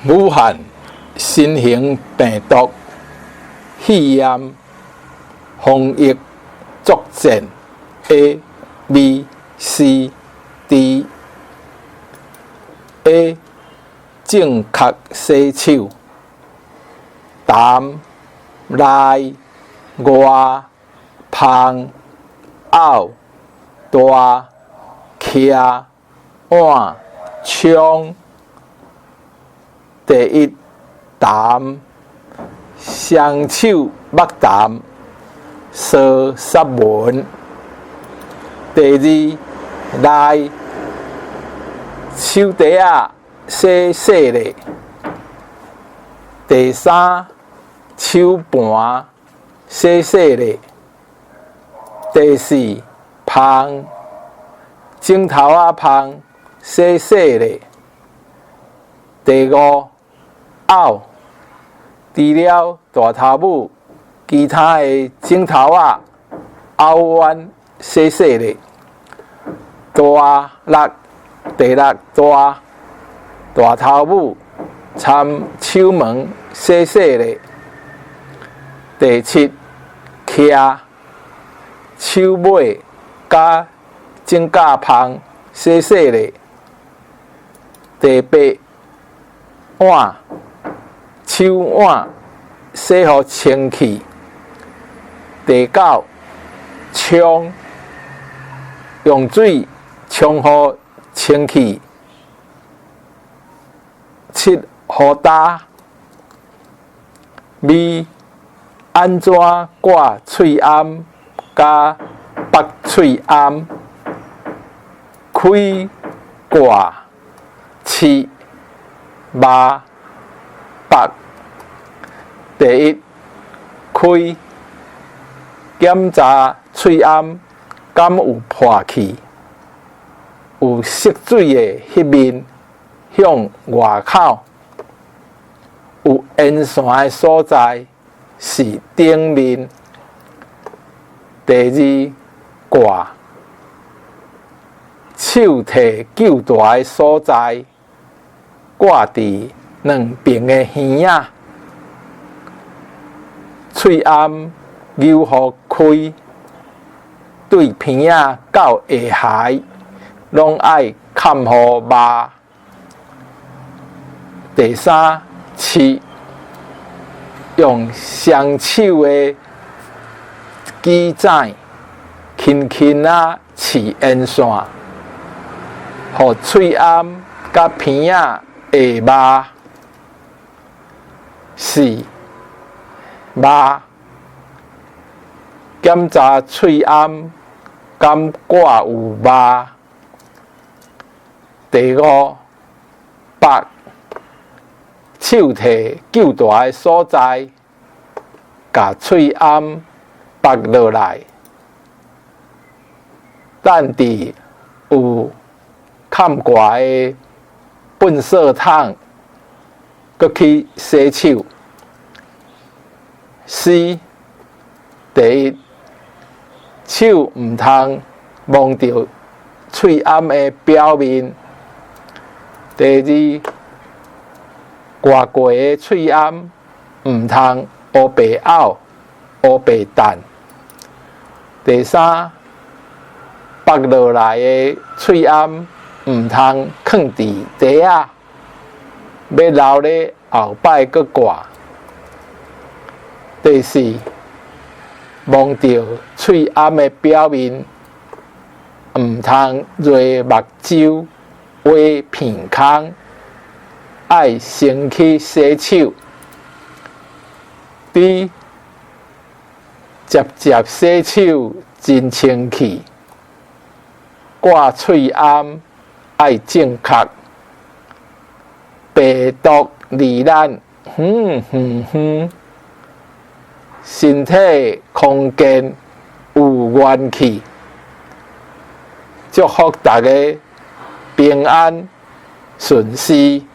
武漢新型病毒肺炎防疫作戰 A、B、C、D。 A 正確洗手，痰、內、外、芳、嘔、大、徛、碗、槍。第一，痰，雙手抹痰，掃捒門。第二，內，手袋仔洗洗咧。第三，手盤洗洗咧。第四，芳，枕頭仔芳洗洗咧。第五，嘔，除了大頭母，其他的枕頭仔嘔完洗洗咧。大六，第六大，大頭母參手門洗洗咧。第七，徛，手尾佮指甲縫洗洗咧。第八，碗，手腕洗予清氣。第九，沖，用水沖予清氣。七，予焦。B 按怎掛喙罨佮縛喙罨？開掛拭肉縛。第一，開，檢查喙罨敢有破去，有塞水的彼面向外口，有煙線的所在是頂面。第二，掛，手提救大的所在，掛佇兩爿的耳仔。喙罨扭予開，對鼻仔到下頦，攏愛崁予肉。第三，拭，用雙手的指指，輕輕仔拭煙線，予喙罨佮鼻仔會肉。四，肉，檢查喙罨敢掛有肉。第五，縛，手提救大的所在，共喙罨縛落來。等佇有崁掛的糞掃桶，閣去洗手。四，第一，手毋通摸著喙罨的表面。第二，掛過的喙罨毋通烏白嘔、烏白擲。第三，縛落來的喙罨毋通囥佇地仔，欲留咧後擺閣掛。第四，摸著喙罨的表面，毋通臥目睭、畫鼻空，愛先去洗手。D 捷捷洗手真清氣，掛喙罨愛正確。病毒離咱遠遠遠，身體康健有元氣，祝福大家平安順遂。